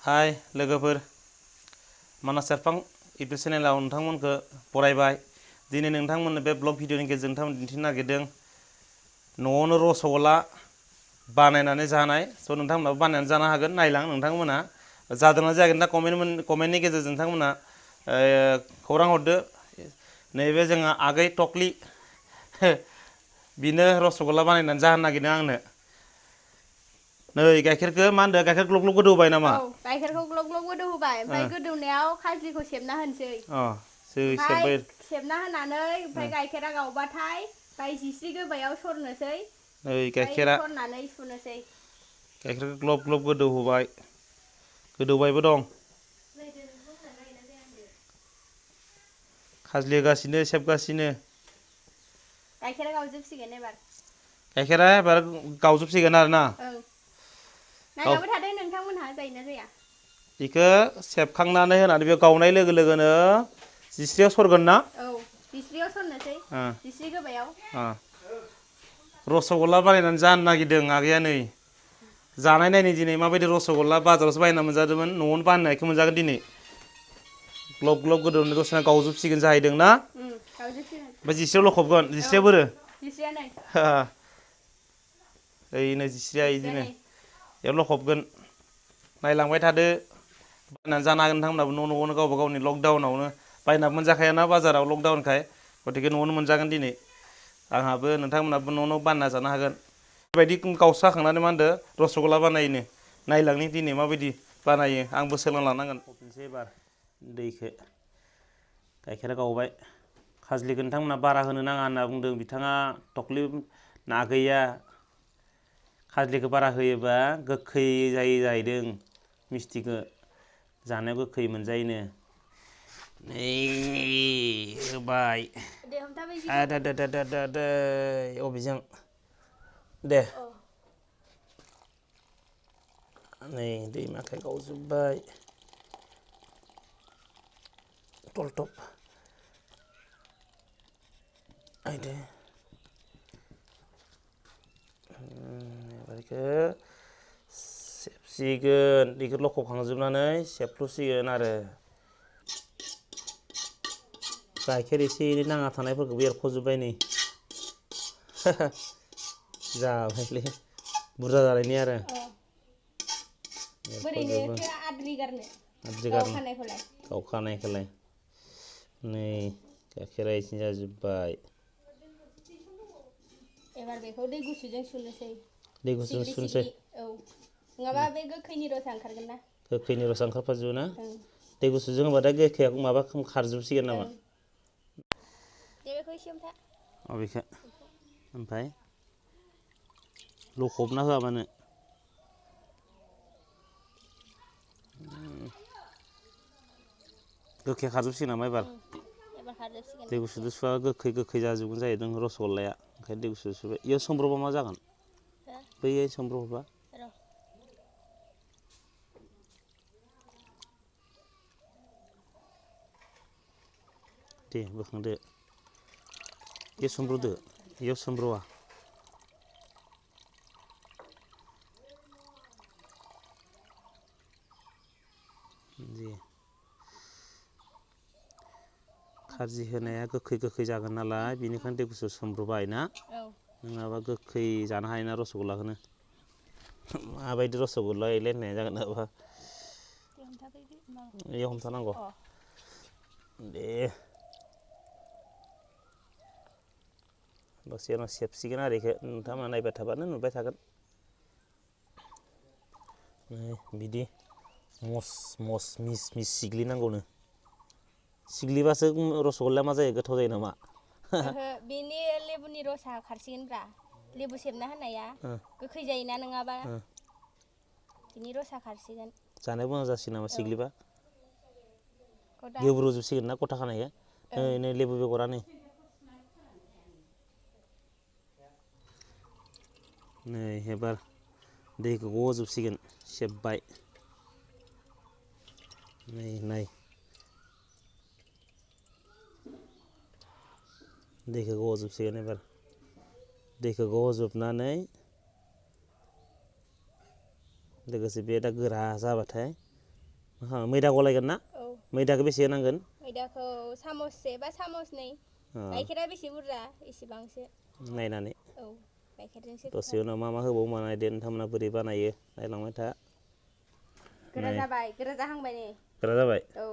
हाय लोगोफोर मानास सेरफां इउटुब चेनेलाव नोंथांमोनखौ बरायबाय। दिनै नोंथांमोननो बे ब्लग भिडिअनि गेजेरजों नोंथांमोन दिन्थिनो नागिरदों न'आवनो रस'गल्ला बानायनानै जानाय। स' नोंथांमोनाबो बानायनानै जानो हागोन। नायलां नोंथांमोना जादोंना जायाखै दा कमेन्टनि गेजेरजों नोंथांमोना खौरां हरदो। नैबे जोंहा आगै टक्लि बिनो रस'गल्ला बानायनानै जाहोनो नागिरदों आंनो। नै गाइखेरखौ मा होनदों गाइखेर ग्लब ग्लब गोदौबाय नामा? औ गाइखेरखौ ग्लब ग्लब गोदौ होबाय ओमफ्राय गोदौनायाव खाज्लिखौ सेबना होनोसै। ओमफ्राय सेबबाय सेबना होनानै ओमफ्राय गाइखेरा गावबाथाय ओमफ्राय जिस्रि गोबायाव सरनोसै नै ओमफ्राय गाइखेरा सरनानै सुनोसै। गाइखेरखौ ग्लब ग्लब गोदौ होबाय गोदौबायबो दं। खाज्लि होगासिनो सेबगासिनो। गाइखेरा गावजोबसिगोन एबार। गाइखेरा एबार गावजोबसिगोन आरो ना। नायलांबाय थादो नोंथांमोनहा जायोना जाया। बेखौ सेबखांनानै होनानै बे गावनाय लोगो लोगोनो जिस्रियाव सरगोन ना? औ जिस्रियाव सरनोसै जिस्रि गोबायाव। रस'गल्ला बानायनानै जानो नागिरदों आगैया नै। जानाय नायनि दिनै माबायदि रस'गल्ला बाजारावसो बायना मोनजादोंमोन न'आवनो बानायनायखौ मोनजागोन दिनै। ग्लब ग्लब गोदौनानै दसेनो गावजोबसिगोन जाहैदों ना? गावजोबसिगोन ओमफ्राय जिस्रियाव लखबगोन औ जिस्रिया बोरो? जिस्रिया नै ओइनै जिस्रिया नै इदिनो बेयाव लखबगोन। नायलांबाय थादो बायनानै जानो हागोन नोंथांमोनहाबो न'आवनो गावबा गावनि लकडाउनावनो बायनाबो मोनजाखायाना बाजाराव लकडाउनखाय गथिखे न'आवनो मोनजागोन दिनै। आंहाबो नोंथांमोनहाबो न'आवनो बानायना जानो हागोन। बेबायदि गावसाखांनानै मा होनदो रस'गल्ला बानायोनो। नायलांनि दिनै माबायदि बानायो आंबो सोलोंना लानांगोन। हरफिनसै एबार दैखौ गाइखेरा गावबाय। खाज्लिखौ नोंथांमोनहा बारा होनो नाङा होनना बुंदों बिथाङा टक्लि आगैया। खाज्लिखौ बारा होयोबा गोखै जायो जाहैदों मिस्थिखौ जानायाव गोखै मोनजायोनो। नै होबाय दे हमथाबाय जिखौ अबेजों दे नै दैमाखाय गावजोब्बाय टलटप आइदे बेखौ सेबसिगोन बेखौ लखबखांजोबनानै सेबफ्रुसिगोन आरो गाइखेर एसे एनै नाङा थानायफोरखौबो एरख'जोब्बाय नै जाबायलै बुरजा जानायनि आरो बोरैनोथो आद्रि गारनो गावखानायखौलाय नै गाइखेरा एसे जाजोब्बाय। एबार बेखौ दै गुसुजों सुनोसै दै गुसुजों सिग्लि सुनोसै सिग्लि औ नङाबा बे गोखैनि रसा ओंखारगोन ना। गोखैनि रसा ओंखारफाजोबो ना दै गुसुजों होबाथाय गोखाया माबा खारजोबसिगोन नामा? दे बेखौ एसे हमथा अबेखौ ओमफ्राय लखबना होआबानो गोखाया खारजोबसिगोन नामा एबार खारजोबसिगोन दै गुसुजों सुबा गोखै जाजोबगोन जाहैदों रस'गल्लाया ओंखायनो दै गुसुजों सुबाय। इयाव सोमब्रबा मा जागोन बैयो सोमब्रबोबा दे बोखांदो इयाव सोमब्रदो इयाव सोमब्रवा दे खारजि होनाया गोखै गोखै जागोन नालाय बेनिखायनो दै गुसुआव सोमब्रबाय ना नङाबा गोखै जानो हायोना रस'गल्लाखौनो माबायदि रस'गल्ला एलाय होननाया जागोन नामा इयाव हमथानांगौ दे दसे उनाव सेबसिगोन आरो बेखौ नोंथांमोना नायबाय थाबानो नुबाय थागोन। बिदि मस मस मिस मिस सिग्लिनांगौनो सिग्लिबासो रस'गल्लाया मा जायो गोथाव जायो नामा? ओहो बेनि लेबुनि रसा खारसिगोनब्रा लेबु सेबना होनाया गोखै जायोना नङाबा बिनि रसा खारसिगोन। जानायाव मोजां जासिगोन नामा सिग्लिबा गेब्रुजोबसिगोन ना गथा खानायखौ नै लेबु बेगरा नै नै एबार दैखौ गजोबसिगोन सेबबाय नै दैखौ गजोबसिगोन एबार दैखौ गजोबनानै लोगोसे बे दा गोरा जाबाथाय मैदा गलायगोन ना औ मैदाखौ बेसे होनांगोन मैदाखौ सामससे बा सामसनै गाइखेरा बेसे बुरजा एसेबांसो नायनानै औ गाइखेरजोंसो दसे खोथा उनाव मा होबावो मा नायदो नोंथांमोना बोरै बानायो नायलांबाय था गोरा जाबाय गोरा जाहांबाय नै गोरा जाबाय औ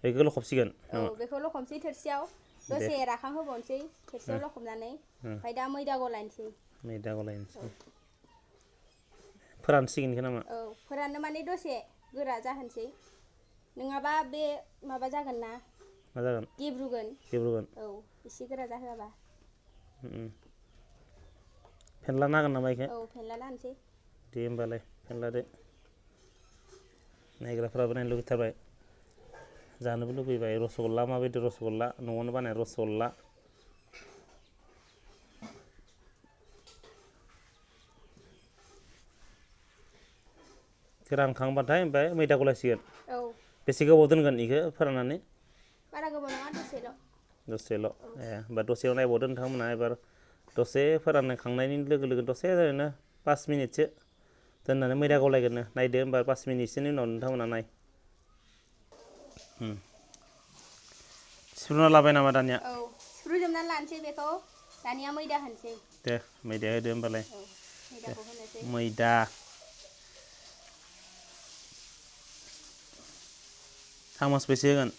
बेखौ लखबसिगोन औ बेखौ लखबनोसै थोरसियाव दे दसे राखां होबावनोसै थोरसियाव लखबनानै ओमफ्राय दा मैदा गलायनोसै मैदा गलायनोसै फोरानसिगोन इखो नामा औ फोराननो माने दसे गोरा जाहोनसै नङाबा बे माबा जागोन ना मा जागोन गेब्रुगोन औ एसे गोरा जाहोआबा फेनलानो हागोन नामा इखो औ फेनलाना होनोसै दे होमबालाय फेनलादो नायग्राफ्राबो नायनो लुगैथारबाय जानोबो लुगैबाय रस'गल्ला माबायदि रस'गल्ला न'आवनो बानाय रस'गल्ला रानखांबाथाय ओमफ्राय मैदा गलायसिगोन औ बेसे गोबाव दोनगोन इखो फोराननानै बारा गोबाव नङा दसेल' होमबा दसेयाव नायबावदो नोंथांमोनहा एबार दसे फोरानखांनायनि लोगो लोगो दसे ओरैनो 5 मिनिटसो दोननानै मैदा गलायगोननो नायदो होमबा 5 मिनिटसोनि उनाव नोंथांमोना नाय सिफ्रुना लाबाय नामा दानिया औ सिफ्रुजोबनानै लानोसै बेखौ दानिया मैदा होनोसै दे मैदा होदो होमबालाय औ मैदाखौ होनोसै मैदा सामस बेसे होगोन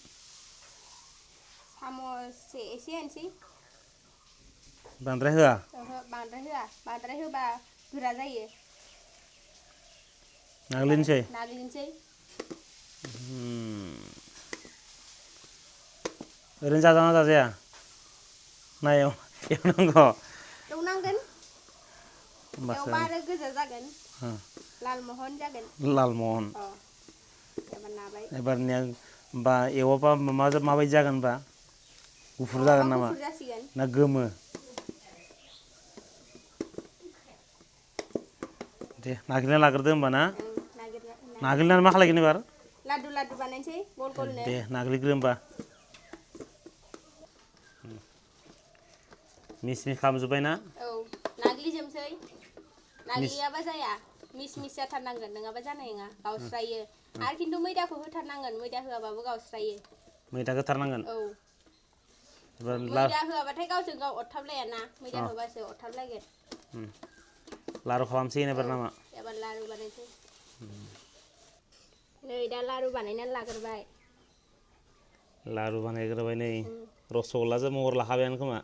सामससे एसे होनोसै बांद्राय होआ ओहो बांद्राय होआ बांद्राय होबा गोरा जायो नाग्लिनोसै नाग्लिनोसै ओरैनो जाजाना जाजाया नायाव एवनांगौ एवनांगोन होमबासो एवबा आरो गोजा जागोन लाल महन जागोन लाल महन अ एबार नाबाय एबारनिया बा एवाबा माबायदि जागोन होनबा गुफुर एवाबा जागोन नामा गुफुर जासिगोन ना गोमो दे नागिरना लाग्रोदो होमबा ना नागिरनानै मा खालायगोन एबार लादु लादु बानायनोसै गल गलनो दे नाग्लिग्रो होमबा मिस मिस खालामजोब्बाय ना औ नाग्लिजोबसै मिस नाग्लियाबा जाया मिस मिस जाथारनांगोन नङाबा जानाय नङा गावस्रायो आरो खिन्थु मैदाखौ होथारनांगोन मैदा होआबाबो गावस्रायो मैदा होथारनांगोन औ एबार मैदा होआबाथाय गावजों गाव अरथाबलायाना मैदा होबासो अरथाबलायगोन लारु खालामसिगोन एबार नामा एबार लारु बानायसै नै दा लारु बानायनानै लाग्रोबाय लारु बानायग्रोबाय नै रस'गल्लाजों महर लाखाबायानो खोमा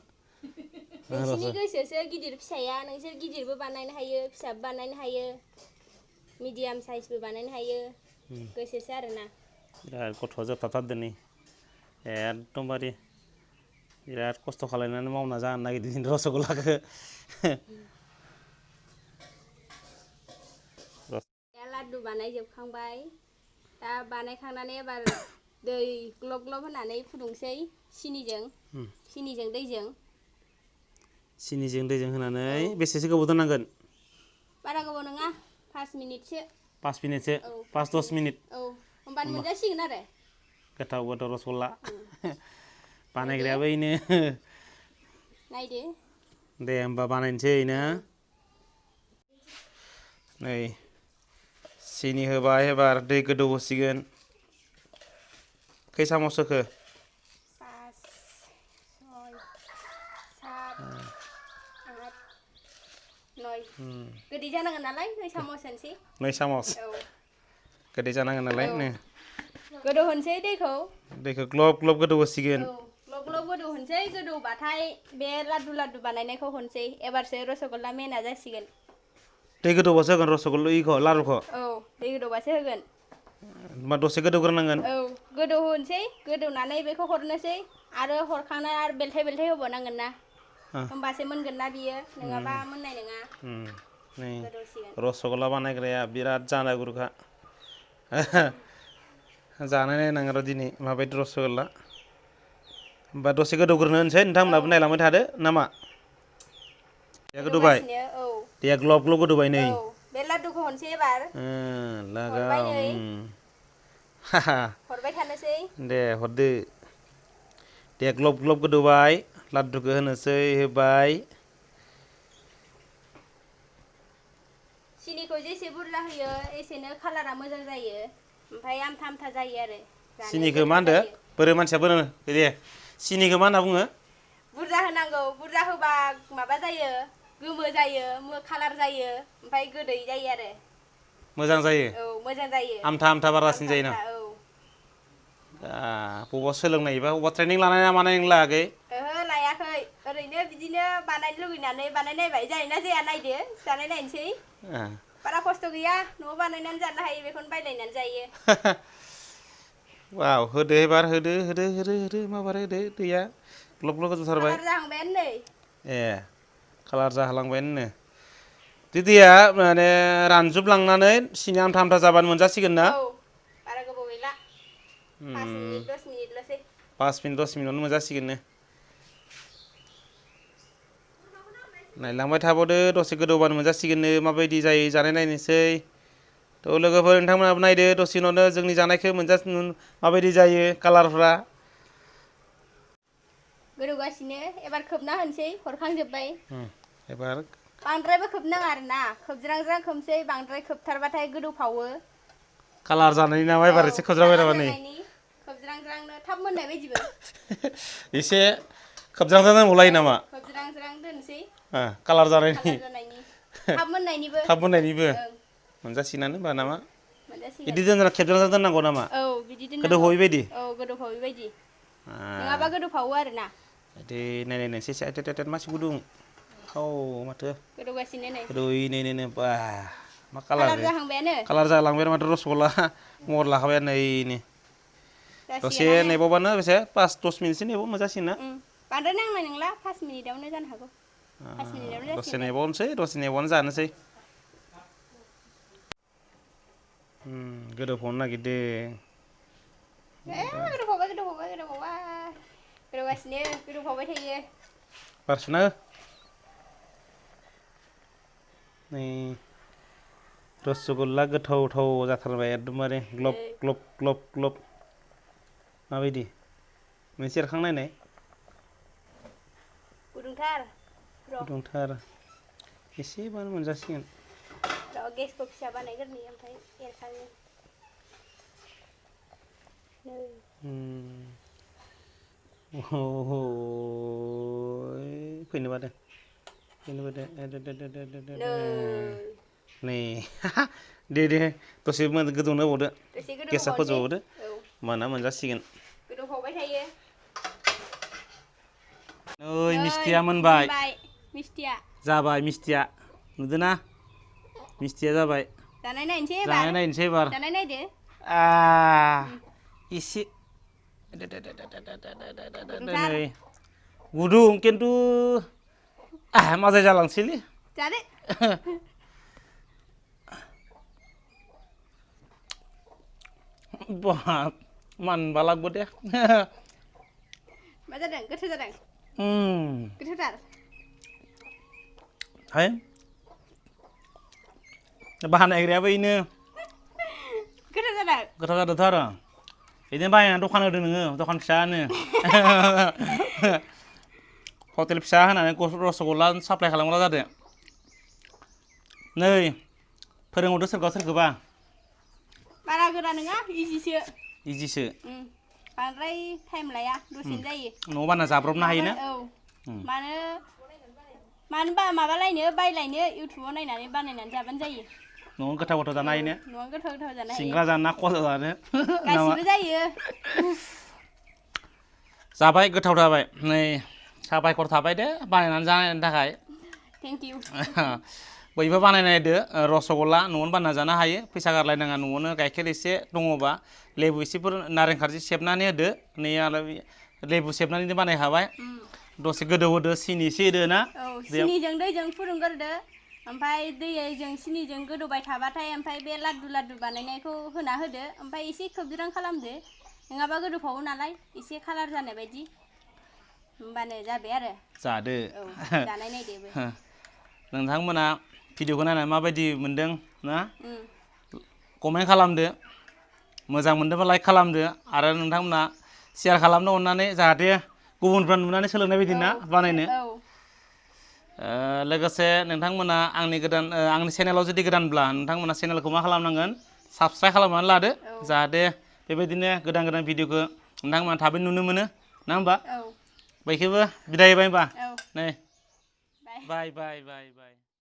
नोंसिनि गोसोसो गिदिर फिसाया नोंसोर गिदिरबो बानायनो हायो फिसाबो बानायनो हायो मिडियाम साइजबो बानायनो हायो गोसोसो आरोना बिराद गथ'आ जोबथाबथारदों नै एकदमबारे बिराद खस्थ' खालायनानै मावना जानो नागिरदों रस'गल्लाखौ लादु बानायजोबखांबाय दा बानायखांनानै एबार दै ग्लब ग्लब होनानै फुदुंसै सिनिजों दैजों होनानै बेसेसो गोबाव दोननांगोन बारा गोबाव नङा 5 मिनिटसो 5 मिनिटसो औ 5-10 मिनिट औ होमबानो मोनजासिगोन आरो गोथाव रस'गल्ला बानायग्रायाबो इनो नायदो दे होमबा बानायनोसै ना नै सिनि होबाय एबार दै गोदौ होसिगोन खै सामस होखो 5 6 7 8 9 गोदै जानांगोन नालाय 9 सामस होनसै 9 सामस गोदै जानांगोन नालाय गोदौ होनसै दैखौ ग्लब ग्लब गोदौ होसिगोन ग्लब ग्लब गोदौ होनसै गोदौबाथाय बे लादु लादु बानायनायखौ हरसै एबारसो रस'गल्ला मेना जासिगोन दै गोदौबासो होगोन रस'गल्ला लारुखौ औ दै गोदौबासो होगोन होमबा दसे गोदौग्रोनांगोन औ गोदौ होनसै गोदौनानै बेखौ हरनोसै आरो हरखांनानै आरो बेलथाय बेलथाय होबावनांगोन ना होमबासो मोनगोन ना बियो नङाबा मोननाय नङा नै गोदौसिगोन रस'गल्ला बानायग्राया बिराद जाना गुरुखा जानाय नायनांगोन र' दिनै माबायदि रस'गल्ला होमबा दसे गोदौग्रोनो होनसै नोंथांमोनहाबो नायलांबाय थादो नामा दैया गोदौबाय दैया ग्लब ग्लब गोदौबाय नै बे लादुखौ हरसै एबार हरबाय नै हरबाय थानोसै दे हरदो दैया ग्लब ग्लब गोदौबाय लादुखौ होनोसै होबाय सिनिखौ जेसे बुरजा होयो एसेनो कालारा मोजां जायो ओमफ्राय आमथा आमथा जायो आरो सिनिखौ मा होनदो बोरै मानसिया बोरो दे सिनिखौ मा होनना बुङो बुरजा होनांगौ बुरजा होबा माबा जायो गोमो जायो कालार जायो ओमफ्राय गोदै जायो आरो मोजां जायो औ मोजां जायो आमथा आमथा बारासिन जायो ना औ बबाव सोलोंनायबा बबाव ट्रेनिं लानाय ना मानाय नोंला आगै ओहो लायाखै ओरैनो बिदिनो बानायनो लुगैनानै बानायनायबाय जायोना जाया नायदो जानाय नायनोसै बारा खस्थ' गैया न'आव बानायनानै जानो हायो बेखौनो बायलायनानै जायो वाव होदो एबार होदो माबार होदो दैया ग्लब ग्लब गोदौथारबाय कालार जाहांबायानो नै ए कालार जाहालांबायानो बे दैया माने रानजुबलांनानै सिनि आमथा आमथा जाबानो मोनजासिगोन ना औ बारा गोबाव गैला 5 मिनिट 10 मिनिटल'सै 5 मिनिट 10 मिनिटावनो मोनजासिगोननो नायलांबाय थाबावदो दसे गोदौबानो मोनजासिगोननो माबायदि जायो जानाय नायनोसै थ' लोगोफोर नोंथांमोनाबो नायदो दसे उनावनो जोंनि जानायखौ माबायदि जायो कालारफ्रा गोदौगासिनो एबार खोबना होनोसै हरखांजोब्बाय एबार बांद्रायबो खोबनाङा आरोना खोबज्रां खोबसै बांद्राय खोबथारबाथाय गोदौफावो कालार जानायनि नामा एबार एसे खोबज्राबाय नामा नै खोबज्रांज्रांनो थाब मोननाय बायदिबो एसे खोबज्रांज्रां नांबावलायो नामा खोबज्रांज्रां दोनसै कालार जानायनि थाब मोननायनिबो मोनजासिगोनानो होमबा नामा मोनजासिगोन बिदि दोनना खेबजां दोननांगौ नामा औ बिदि दोननांगौ गोदौफावै बायदि औ गोदौफावै बायदि नङाबा गोदौफावो आरोना दे नायनायनोसै एसे मानसि गुदुं माथो गोदौगासिनो नै गोदौयै बा मा कालार जाहांबायानो कालार जालांबाय माथो रसगुल्ला महर लाखाबाय नै दसे जासिगोनानो नेबावबानो बेसे 5-10 मिनिटसो नेबाव मोनजासिगोन ना बांद्राय नांनाय नंला 5 मिनिटावनो जानो हागौ 5 मिनिटावनो दसे जासिगोन नेबावनोसै दसे नेबावनो जानोसै गोदौफावनो नागिरदों गोदौगासिनो गोदौफावबाय थायो बार सुना हो नै रसगुल्ला गोथाव जाथारबाय एकदमबारे ग्लब ग्लब ग्लब ग्लब माबायदि मोनसे एरखांनायनाय गुदुंथार एसेबानो मोनजासिगोन गेसखौ फिसा बानायग्रोनि ओमफ्राय एरखांनि फैनो बादे नै दे दसे गोदौनो होबावदो गेसा फोजोबबावदो होमबाना मोनजासिगोन गोदौफावबाय थायो नै मिस्थिया मोनबाय जाबाय मिस्थिया नुदोंना मिस्थिया जाबाय जानाय नायनोसै एबार जानाय नायदो एसे नै गुदुं खिन्थु माजाय जालांसैलै जादो बाब मानबा लागबो दे मा जादों गोथाव जादों गोथावथार हाय बानायग्रायाबो इनो गोथाव जादोंथ' आरो बिदिनो बायनानै दखान होदो नोङो दखान फिसानो हटेल फिसा होनानै रसगुल्ला साप्लाय खालामग्रा जादो नै फोरोंहरदो सोरखौबा बारा गोरा नङा इजिसो बांद्राय टाइम लाया दसेनो जायो न'आव बानायना जाब्रबनो हायोना मानोबा माबालायनो बायलायनो इउटुबाव नायनानै बानायनानै जाबानो जायो न'आव गोथाव जानो हायोना न'आव गोथाव जानो हायो सिंग्रा जानो ना खजा जानो गासिबो जायो जाबाय गोथाव जाबाय नै साबायखर थाबाय दे बानायनानै जानायनि थाखाय थेंक इउ बयबो बानायनायदो रसगुल्ला न'आवनो बानायना जानो हायो फैसा गारलायनाङा न'आवनो गाइखेर एसे दङबा लेबु एसेफोर नारें खारजि सेबनानै होदो नै आरो लेबु सेबनानै बानायखाबाय दसे गोदौ होदो सिनि एसे होदो ना सिनिजों दैजों फुदुंग्रोदो ओमफ्राय दैजों सिनिजों गोदौबाय थाबाथाय ओमफ्राय बे लादु बानायनायखौ होना होदो ओमफ्राय एसे खोबज्रां खालामदो नङाबा गोदौफावो नालाय एसे कालार जानाय बायदि होमबानो जाबाय आरो जादो जानाय नायदोबो नोंथांमोना भिडिअखौ नायनानै माबायदि मोनदों ना कमेन्ट खालामदो मोजां मोनदोंबा लाइक खालामदो आरो नोंथांमोना शेयार खालामनो अननानै जाहाथे गुबुनफ्रा नुनानै सोलोंनाय बायदि ना बानायनो लोगोसे नोंथांमोना आंनि चेनेलाव जुदि गोदानब्ला नोंथांमोना चेनेलखौ मा खालामनांगोन साबस्क्राइब खालामनानै लादो औ जाहाथे बेबायदिनो गोदान गोदान भिडिअखौ नोंथांमोना थाबैनो नुनो मोनो ना होमबा औ बयखौबो बिदाय होबाय होमबा औ नै बाय बाय बाय बाय बाय